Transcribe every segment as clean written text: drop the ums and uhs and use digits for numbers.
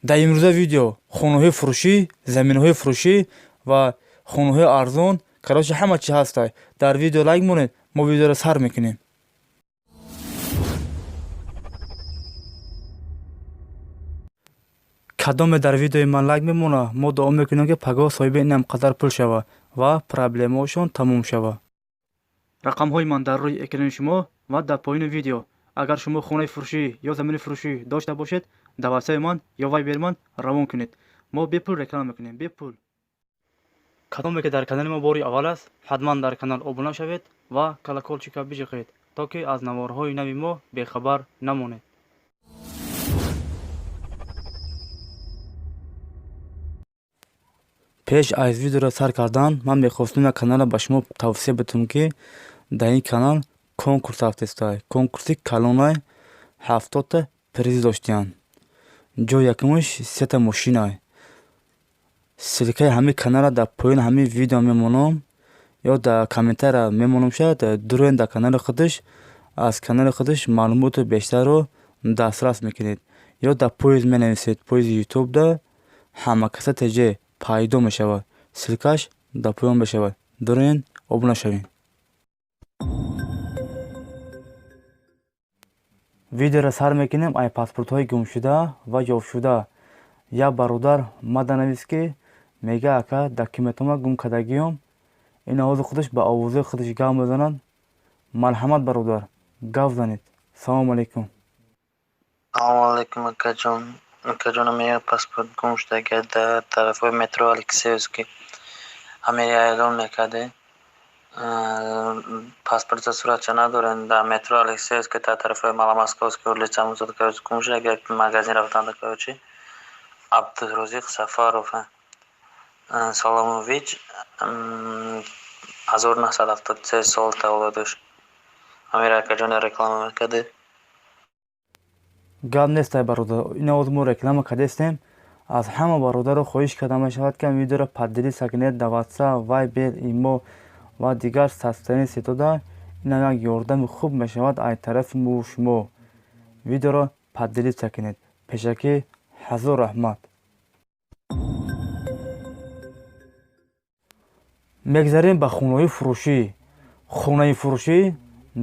Дар имрӯза видео хонаҳои фурӯшӣ, заминаҳои фурӯшӣ ва хонаҳои арзон, короче, ҳама чи ҳастай. Дар видео лайк монед, мо видеоро сар мекунем. Кадоме дар видеои ман лайк мемонад, мо дуо мекунем, ки пагоҳ соҳиби инам қадар пул шава ва проблемаошон тамом шава. Рақамҳои ман дар рӯи экрани шумо ва дар поёни видео. Агар шумо хонаи фурӯшӣ ё замини фурӯшӣ дошта бошед, дар ватсапи ман ё вайбери ман равон кунед. Мо бепул реклама мекунем, бепул. Кадоме ки дар канали мо бори аввал аст, ҳатман дар канал обуна шавед ва колокольчика биҷиқед, то ки аз наворҳои нави мо бехабар намонед. Пеш аз видеоро сар кардан ман мехостам як каналро ба шумо тавсия бидиҳам, ки дар ин канал конкурс рафтестай. Конкурси калонай, 70-та приз доштиянд. Ҷои якумаш сета мошинай. Ссылкаи ҳамин каналро дар поёни ҳамин видео мемонам ё дар комментария мемонам. Шояд дуроен дар канали худаш, аз канали худаш маълумоти бештарро дастрас мекунед ё дар поиск менависед, поиски ютубда «Ҳамакаса тж» пайдо мешавад, ссылкаш дар поён мешавад. Дуроен, обуна шавед. Видеоро сар мекунем ай паспортҳои гумшуда ва ёфтшуда. Як бародар мада навист, ки мега: «Ака, документҳома гум кардагиём». Ин овози худаш, ба овозаи худаш гап мезанад. Марҳамат, бародар, гап занед. Салому алайкум. Салому алайкум, акаҷон. Акаҷонам, як паспорт гум шудагиа дар тарафҳои метро Алексеевский. Ҳамин эълон мекардем. Паспорта суратча надорем. Дар метро Алексеевский, дар тарафҳои Маломосковский улица музод, короче, гум шудагиа. Магазин рафтанда, короче. Абдурозиқ Сафаров Саломович, 1973 сол таваллудаш. Ҳамин, акаҷон, реклама мекардед. Гап нестай, бародар, ин овоз мо реклама кардестем. Аз ҳама бародаро хоҳиш карда мешавад, ки ҳамин видеоро поделиться кунед дар ватсап, вайбер, имо ва дигар социальный сетода. Инам як ёрдами хуб мешавад аз тарафи мову шумо. Видеоро поделиться кунед. Пешакӣ ҳазор раҳмат. Мегзарем ба хонаҳои фурӯшӣ. Хонаи фурӯшӣ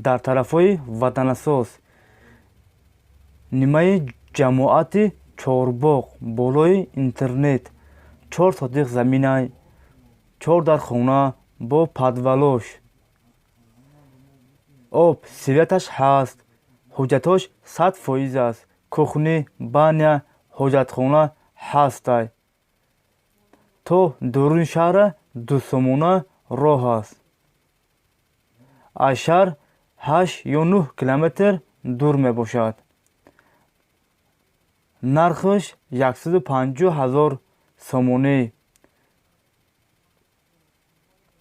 дар тарафҳои Ватанасоз, нимаи ҷамоати Чорбоғ, болои интернет, 4 сотих заминай, чор дар хона бо подвалош, об, светаш ҳаст, ҳуҷҷатҳош 100% аст, кухня, баня, ҳоҷатхона ҳастай. То дуруни шаҳра 2 сомона роҳ аст. Аз шаҳр 8 ё 9 километр дур мебошад. Нархаш 150 000 сомонӣ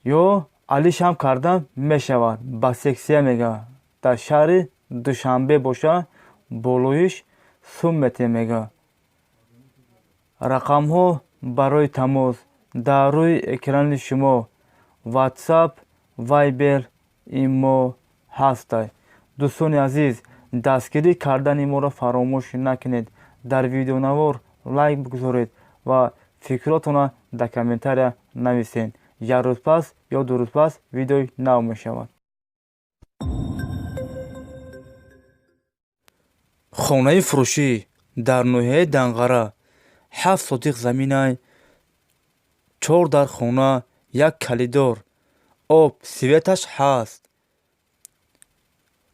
ё алишам карда мешавад, ба сексия мега. Дар шаҳри Душанбе боша, болоиш сум метем, мега. Рақамҳо барои тамос дар рӯи экрани шумо, ватсап, вайбер, имо ҳастай. Дӯстони азиз, дастгирӣ кардани моро фаромӯш накунед. Дар видеонавор лайк бигузоред ва фикротонро дар комментария нависед. Як рӯз пас ё 2 рӯз пас видеои нав мешавад. Хонаи фурӯшӣ дар ноҳияи Данғара, 7 сотих заминай, чор дар хона, як коридор, об, светаш ҳаст,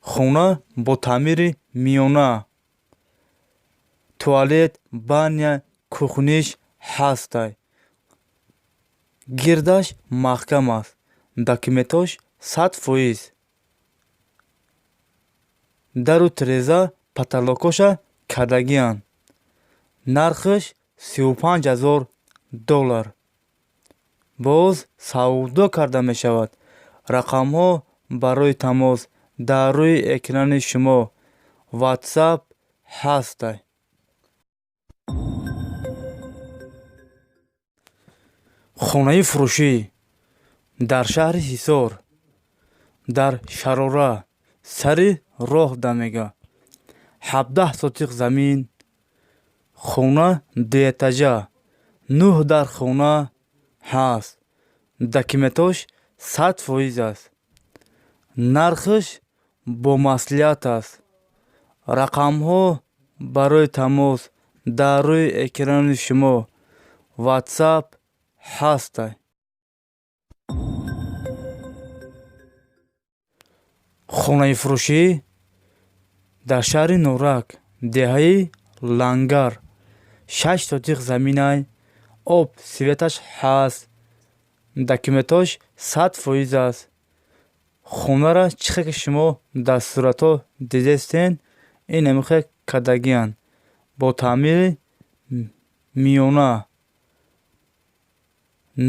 хона бо таъмири миёна, туалет, баня, кухниш ҳастай, гирдаш маҳкам аст, документҳош 100%, дару тиреза, потолокоша кардагианд. Нархаш 35 000 доллар, боз савдо карда мешавад. Рақамҳо барои тамос дар рӯи экрани шумо, ватсап ҳастай. Хонаи фурӯшӣ дар шаҳри Ҳисор, дар Шарора, сари роҳ да, мега, 17 сотих замин. Хона дуэтажа, нӯҳ дар хона ҳаст. Документош 100% аст. Нархаш бо маслиҳат аст. Рақамҳо барои тамос дар рӯи экрани шумо, WhatsApp ҳастай. Хонаи фурӯшӣ дар шаҳри Норак, деҳаи Лангар, 6 сотиқ заминай, об светаш ҳаст, документош 100% аст. Хонара чӣ хел ки шумо дар суратҳо дидестен, ин ҳамихел кардагианд бо таъмири миёна.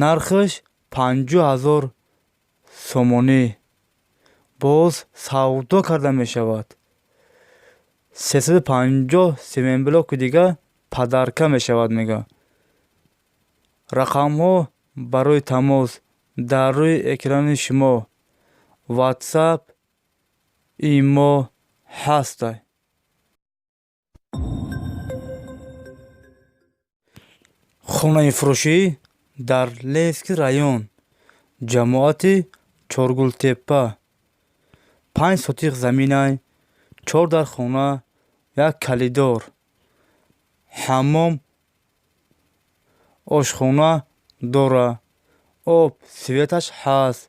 Нархаш 50 000 сомонӣ. Боз савдо карда мешавад. 350 семенблоки дига подарка мешавад, мега. Рақамҳо барои тамос дар рӯи экрани шумо, WhatsApp, имо ҳастай. Хонаи фурӯшӣ дар Ленинский район, ҷамоати Чоргултеппа, 5 сотиқ заминай, чор дар хона, як калидор, ҳаммом, ошхона дора, об светаш ҳаст,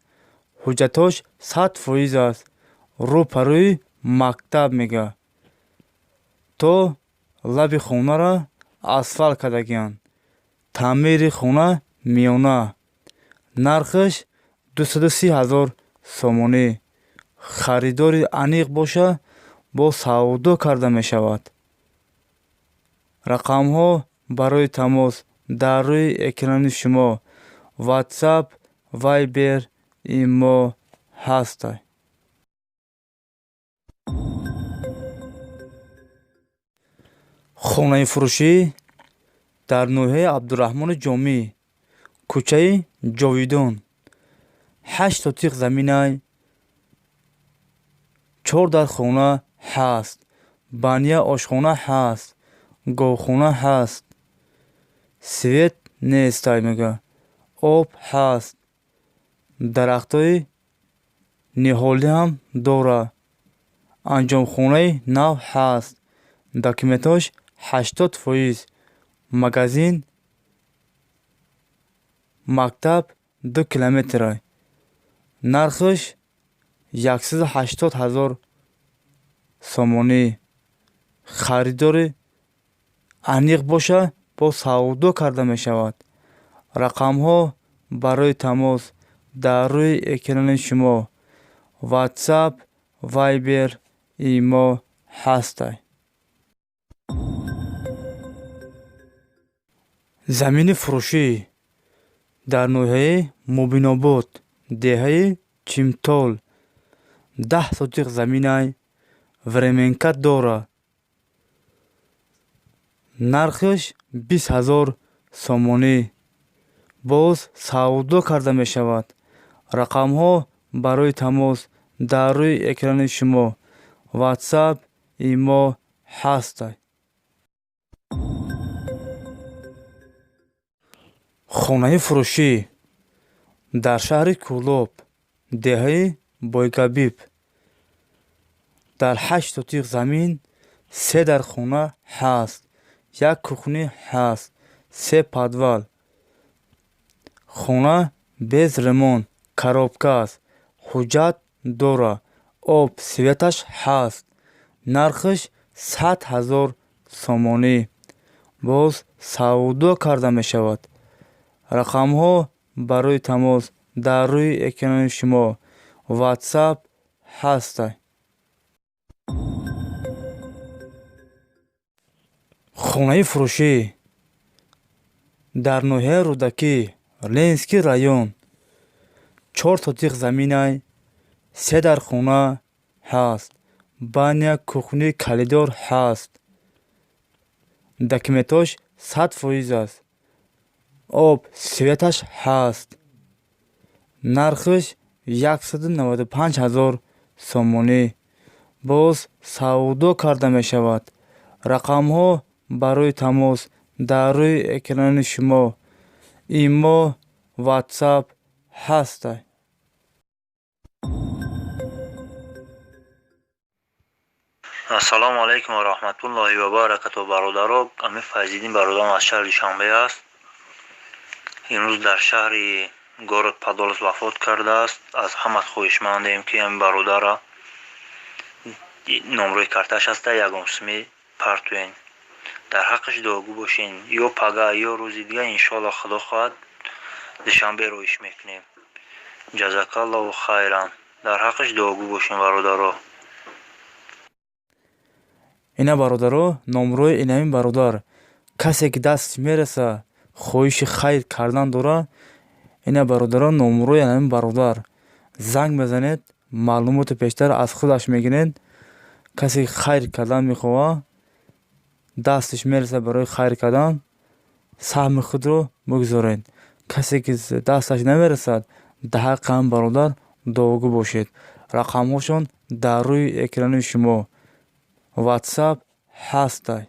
ҳуҷҷатҳош 100% аст. Рӯ па рӯи мактаб, мега. То лаби хонара асфалт кардагианд. Таъмири хона миёна. Нархаш 230 000 сомонӣ. Харидори аниқ боша, боз савдо карда мешавад. Рақамҳо барои тамос дар рӯи экрани шумо, WhatsApp, Viber, имо ҳастай. Хонаи фурӯшӣ дар ноҳияи Абдураҳмони Ҷомӣ, кӯчаи Ҷовидон, 8 сотиқ заминай, чор дар хона ҳаст, баня, ошхона ҳаст, говхона ҳаст, свет нестай, мега, об ҳаст, дарахтҳои ниҳолӣ ҳам дора, анҷомхонаи нав ҳаст, документҳош 80%, магазин, мактаб 2 километрай. Нархаш 180 000 сомонӣ. Харидори аниқ боша, боз савдо карда мешавад. Рақамҳо барои тамос дар рӯи экрани шумо, WhatsApp, Viber, имо ҳастай. Замини фурӯшӣ дар ноҳияи Мубинобод, деҳаи Чимтол, 10 сотиқ заминай, временка дора. Нархаш 20 000 сомонӣ. Боз савдо карда мешавад. Рақамҳо барои тамос дар рӯи экрани шумо, WhatsApp, имо ҳастай. Хонаи фурӯшӣ дар шаҳри Кӯлоб, деҳаи Бойгабиб, дар 8 сотиқ замин, се дар хона ҳаст, як кухни ҳаст, се подвал. Хона без ремонт, коробка аст, ҳуҷҷат дора, об светаш ҳаст. Нархаш 100 000 сомонӣ. Боз савдо карда мешавад. Рақамҳо барои тамос дар рӯи экрани шумо, WhatsApp ҳастай. Хонаи фурӯшӣ дар ноҳияи Рӯдакӣ, Ленинский район, 4 сотиқ заминай, се дар хона ҳаст, баня, кухни, калидор ҳаст. Документҳош 100% аст. Об светаш ҳаст. Нархаш 195 000 сомонӣ. Боз савдо карда мешавад. Рақамҳо Барои тамос дар рӯи экрани шумо имо, ватсап ҳастай. Ассалому алайкум ва раҳматуллоҳи ва баракату, бародаро. Амир Файзиддин бародарам аз шаҳри Душанбе аст. Имрӯз дар шаҳри город Подолск вафот кардааст. Аз ҳамат хоҳишмандем, ки ҳамин бародара номрои картааш ҳаста, ягон сумӣ партоен, дар ҳаққаш дуогӯ бошен. Ё пага, ё рӯзи дига, иншоалло, худо хоҳад, Душанбе роиш мекунем. Ҷазакаллоҳу хайран, дар ҳаққаш дуогӯ бошен, бародаро. Ина, бародаро, номрои инамин бародар. Касе ки дасташ мераса, хоҳиши хайр кардан дора, ина, бародаро, номрои инамин бародар, занг мезанед, маълумоти пештар аз худаш мегиред. Касе ки хайр кардан мехоҳад, дасташ мераса барои хайр кардан, саҳми худро бигузоред. Касе ки дасташ намерасад, дар ҳаққи ҳамин бародар дуогӯ бошед. Рақамҳошон дар рӯи экрани шумо, ватсап ҳастай.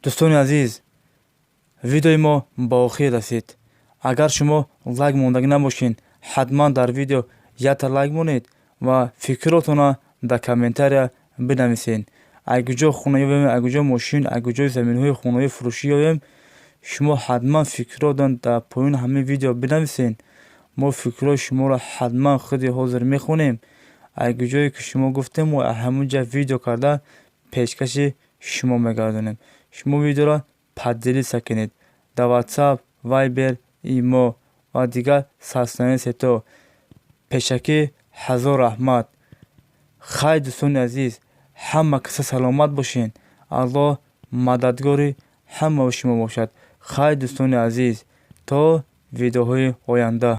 Дӯстони азиз, видеои мо ба охир расид. Агар шумо лайк мондагӣ набошед, ҳатман дар видео якта лайк монед ва фикротонро дар комментария бинависед. Аз куҷо хона ёбем, аз куҷо мошин, аз куҷои заминҳои хонаҳои фурӯшӣ ёбем, шумо ҳатман фикротон дар поёни ҳамин видео бинависед. Мо фикрҳои шуморо ҳатман худи ҳозир мехонем. Аз куҷое ки шумо гуфтем, мо аз ҳамон ҷа видео карда пешкаши шумо мегардонем. Шумо видеоро поделиться кунед дар ватсап, вайбер, имо ва дигар социальный сетьҳо. Пешакӣ ҳазор раҳмат. Хайр, дӯстони азиз, ҳама каса саломат бошед. Аллоҳ мададгори ҳамаи шумо бошад. Хайр, дӯстони азиз, то видеоҳои оянда.